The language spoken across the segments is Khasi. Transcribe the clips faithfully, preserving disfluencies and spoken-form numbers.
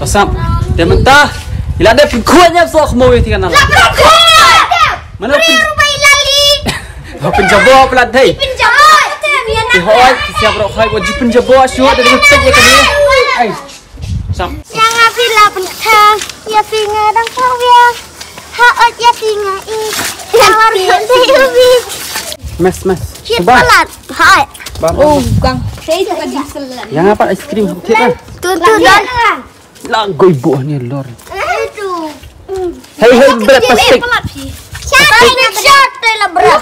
Pasam. Te mynta. Ila dep khuan nyap sok mo wi tikan nala. Mana pin. Ba pynjabo plat dei. Ti hoi, ti siap rok hoi, wajib pynjabo shuwa dei pek ya kani. Ai. Sam. Yang api la pynkhang, ya singa dang pawia. Ha ot ya singa i. Awar kan dei ubi. Mes, mes. Hit palat. Hai. Bam, bam, bam. Kang. Saya tu kan di selan. Yang apa es krim? Hit lah. Tu, tu, dan. La goi buh ni lor. Hei, hei, berat plastik. Shot, shot, shot, lah berat.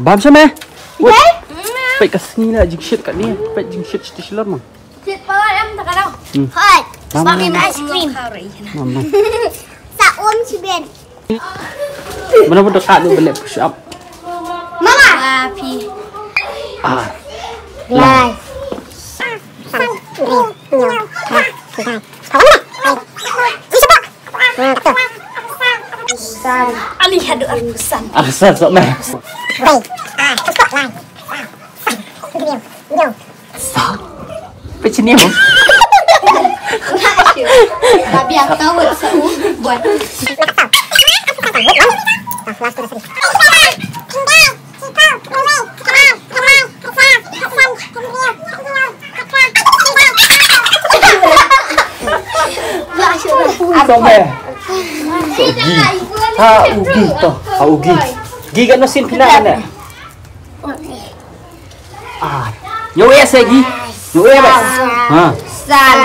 Bam sama. Woi. Pek ka sngi la jingshit kat ni. Pek jingshit shit shilor mang. Shit pala em tak ada. Hmm. Hai. Mama. Pakai ice cream. Mama. Sa um si ben. Mana pun dekat tu boleh push up. Mama. Wapi. Ah. Lai. San. Ali hadu arsan. Arsan sok meh. Lai. Ah, sok lai. Sa. Pecini. Tapi aku tahu sa u buat. Sobe. So gi. Ha ugi to. Ha ugi. Gi kan mesin pina kan. Ah. Nyo ya segi. Nyo ya ba. Ha. San.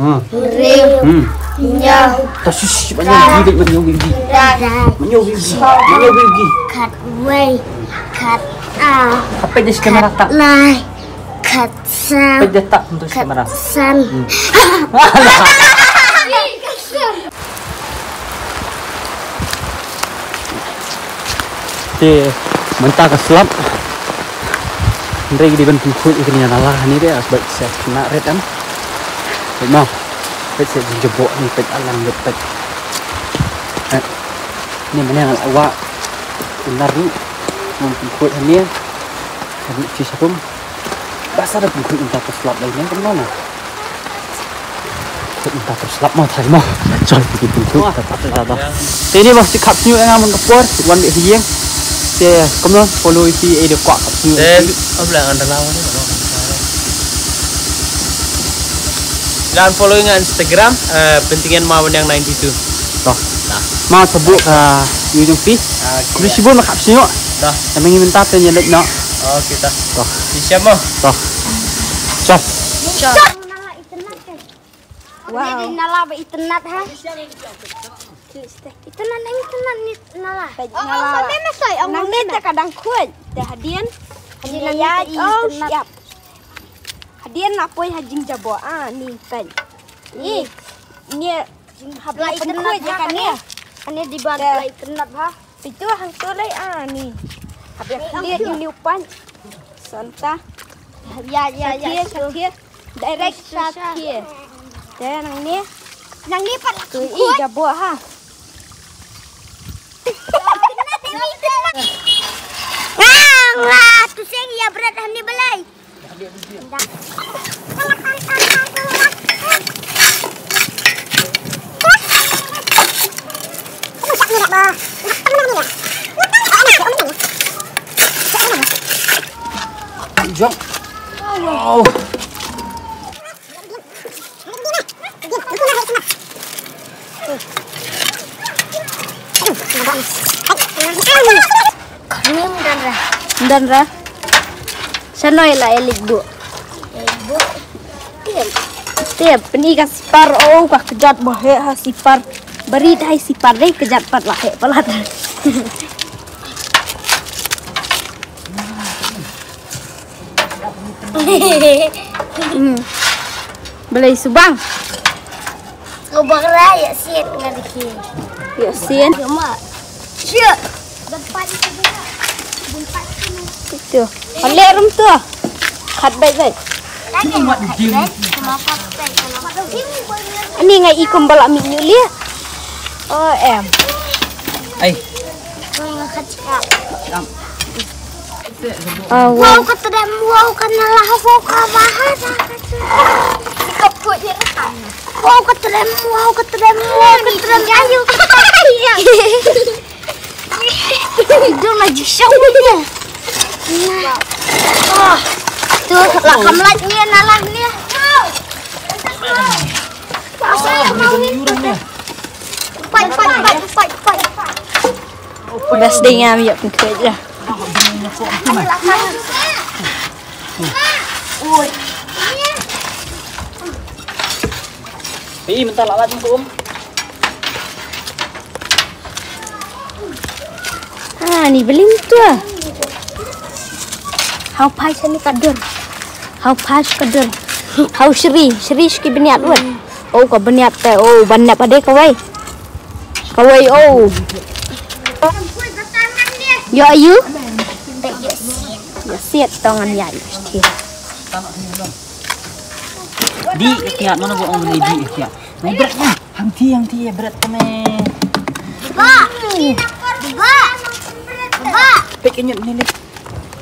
Ha. Rim. Hmm. Nyo. Ta shush shush, manyo gi dek, manyo gi. Manyo gi. Manyo gi. Kat wei. Kat a. Apa dia kamera tak? Nai. Kat san. Apa dia tak untuk kamera? San. Hmm. Te mynta ka slap. Hynrei ki dei ban pynkhuid ïa kane ka nala hangne de, bad sa khynnah rit em. Peit mo. Peit sa jingjabok ni, peit alang de peit. Eh. Ni mynne nga la wah. Nar ruh. Ngan pynkhuid hangne. Hangne shi sharum. Ba sa da pynkhuid mynta ka slap lai ne kumno na. Mynta ka slap mo thai mo. Chal pynkhuid mynta ka slap da. Te ni ba shi khap sñiuh nga mon ka por wan beh hi ïeng. Te kumno follow ïa phi ei da kwah khap sñiuh. Te abla ngan da la wan. Lan follow nga Instagram, eh, Pyntngen Mawniang ninety-two. Toh. Nah. Ma sabuk ka yu jong phi. Khublei shibun ma khap sñiuh. Toh. Te ma ngi mynta te ñialeit noh. Okay toh. Toh. Siap mo. Toh. Siap. Wow. Nala ba itynnat ha. Itynnat, itynnat ni nala. Nang ni te ka dang khuid. Te hadien. Hadien nang ni te itynnat. Hadien la poi ha jingjabok, ah, ni peit. Ni, ni hap la pynkhuid ïa kane. Kane di ba la itynnat ha. Peit tu hangto lai, ah, ni. Hap ïa kane ni u pan. Santa. Ya, ya, ya. Direct sa thie. Te nang ni. Nang ni pat la pynkhuid. Jabok ha. Nga, nga, tu seng ïa bret hamni balai. Jong. Oh. Kane ym don ra. Ym don ra. Shano ïa la ïa leit buh. Leit buh. Tiap. Tiap, pyni ka sipar, oh, ka kjat ba heh ha sipar. Ba rit ha sipar dei kjat pat ba heh palat. Hmm. Balei subang? Subang ra ïa sien nga dei. Ïa sien. Ïa ma. Sia. Itu. Ale rum tu. Khat bai bai. Ani nga ikum bala mi yu lia. Oh em. Ai. Oh, wow. Wow, kata dem, wow, kan lah, wow, ka bahasa. Kap tu je kan. Wow, ka trem, wow, ka trem, wow, ka trem. Ayo, ka trem. Dur ma jisong ni. Tu la kam lait ni na lah ni. Pat, pat, pat, pat, pat. Best ding am yak pun kret ya. Hei, mynta la lait mynta um. Ah, ni belim tu. Hau phai sha ni ka dur. Hau phai sha ka dur. Hau shri, shri shki bniat wet. Oh, ka bniat te. Oh, ban nep ade kawai. Kawai, oh. Yo ayu. Yo siat tong an ya. Di kiat mana bo ong ni di kiat. Nai bret na. Hang ti, hang ti, bret kame. Ba. Ba. Ba. Pek kenyit ni le.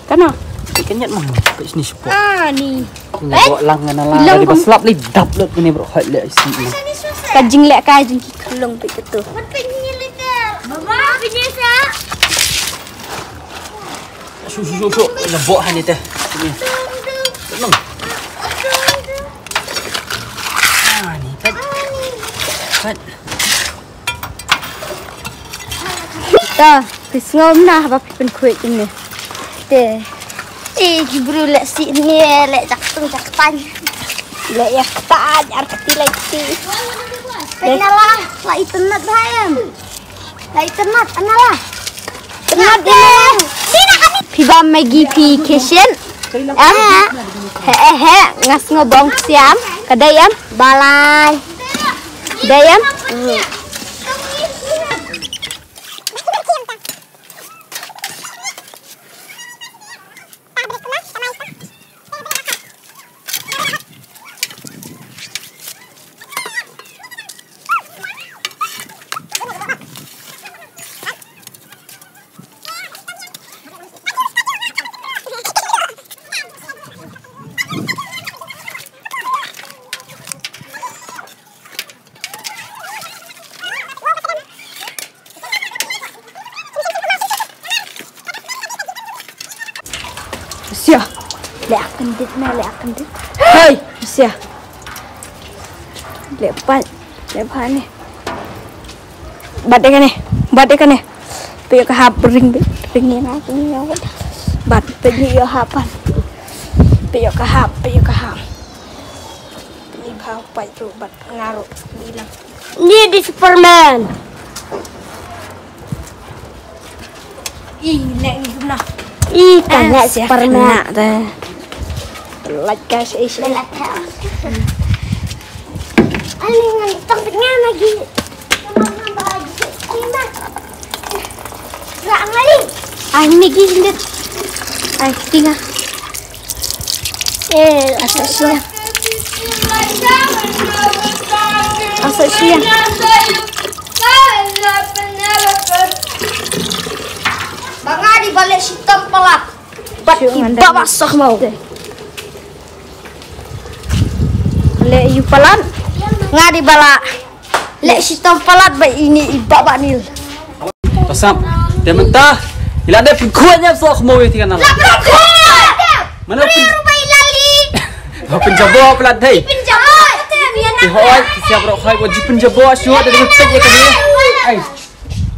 Kana? Pek kenyit mah. Pek sini sepo. Ah, ni. Ni bo lang ngana la. Di baslap li dap lut ni bro. Hai le isi ni. Ka jing le ka jing ki kelong pek ketu. Ba. Shu shu shu shu. Ina bok hani te. Sini. Tenang. Ah, ni kat. Kat. Ta, phi sngewbha na ba phi pynkhuid ini. Te. Eh, ki bru leh si ni, leh jak tung jak tang. Leh ya tang, ar kati leh ti. Pynala, la itynnat ba em. La itynnat, anala. Itynnat deh. Phi ba Maggi phi kitchen. Em. He, he, he. Nga sngew bong siam. Ka dei em. Balai. Dei em. Sia. Le akan dit na, le akan dit. Hei, sia. Le pat, le pat ni. Bat deh kane, bat deh kane. Pek ka hap ring, ring ni na ni ya. Bat pek ni ya hapan. Pek ka hap, pek ka hap. Ni bha pat tu bat. Ngaruh bilang. Ni di Superman. Ih, nek ni guna. Ih, kan nek Superman. Nak dah. Like guys, eh, eh. Ani ngan tong tengah lagi. Rak ngali. Ai, ni gi hindit. Ai, tinggal. Eh, asal sini. Asal sini. Banga di balik sitam pelak. Bat iba basah mau. Le yu palat. Nga di bala. Leh shitom palat ba ini i Bah Nil. Tasam. Te mynta ila dep pynkhuid ïa soh khmo ïa ti kana. Mana pyn rubai lali. Ba pynjabo palat dei. Pynjabo. Te hoi, siap rok hoi, wajib pynjabo shuwa dei peit ïa kane. Ai.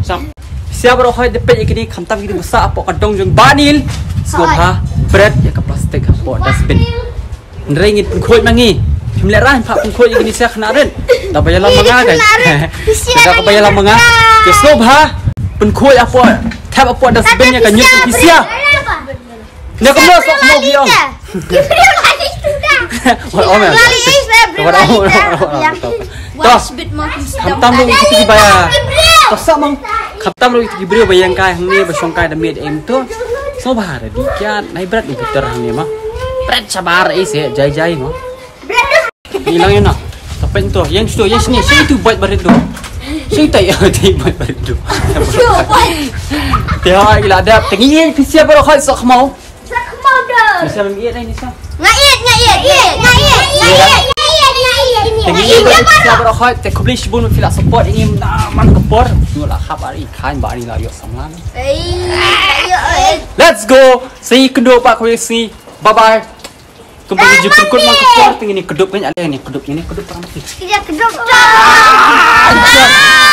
Sam. Siap rok hoi dei peit ïa kane, khamtam kine basa hapoh ka dong jong Bah Nil. Sngewbha bret ïa ka plastik hapoh dustbin. Hynrei ngin pynkhuid ma ngi. Phim leh rah, phah pynkhuid ïa kine sha khynnah rit. Da ba ïalam ma nga kai. Da ka ba ïalam ma nga. Te sngewbha pynkhuid hapoh, thep hapoh dustbin ïa ka ñiut jong ki sia. Ne kumno soh mo ki ong. Wat ong. To. Khamtam ruh ïa kito ki ba ïa. To sa mong. Khamtam ruh ïa kito ki briew ba ïeng kai hangne ba shong kai da miet em to. Sngewbha da dih kiad, nai bret u bitar hangne ma. Bret shabar ei se jai jai ma. Ngi lang ïa na. Tapen to, ïeng shuh, ïeng shini, shini tu bait barit do. Shini tai, tai bait barit do. Te ha ila dap, te ngi ïeng phi sia baroh khoi soh khmau. Nisa mem iet ai nisa. Nga iet, nga iet, iet, nga iet, nga iet, nga iet, nga iet, nga iet. Te ngi ba ïa baroh hoi, te khublei shibun phi la support ïa ngi na man ka por. Ngi la hap ar i khain ba ar i la ïoh samla. Let's go. Sa ïakynduh pat khublei sngi. Bye bye. Kumba ngi ju pynkut man ka por, te ngin ïa kdup kan ale, ngin ïa kdup, ngin ïa kdup tang. Ïa kdup tang.